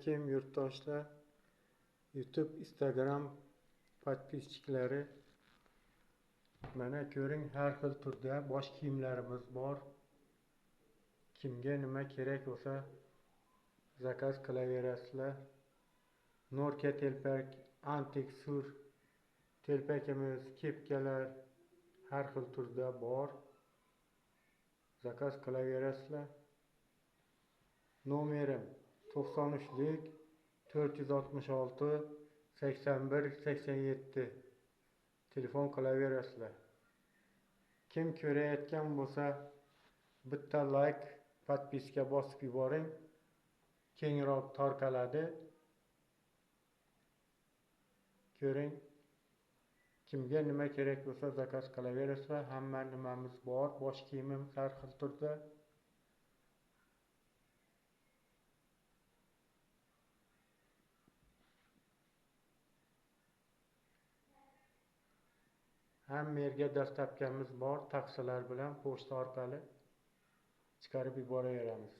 Alaykum yurtdoshlar, YouTube, Instagram podpischiklari. Mana ko'ring, har xil turda bosh kiyimlarimiz bor. Kimga nima kerak bo'lsa zakaz qilaverasizlar. Norka telpak, antik sur telpakimiz, kepkalar har xil turda bor. Zakaz qilaverasizlar. Nomerim 93lik 466 81 87. Telefon qilaverasizlar. Kim ko'rayotgan bo'lsa bitta like, podpiska bosib yuboring. Kengroq tarqaladi. Ko'ring. Kimga nima kerak bo'lsa zakaz qilaverasizlar. Hamma nimamiz bor, bosh kiyimimiz har xil turda. Hamma yerga dastavkamiz bor, taksilar bilan pochta orqali chiqarib yuboraveramiz.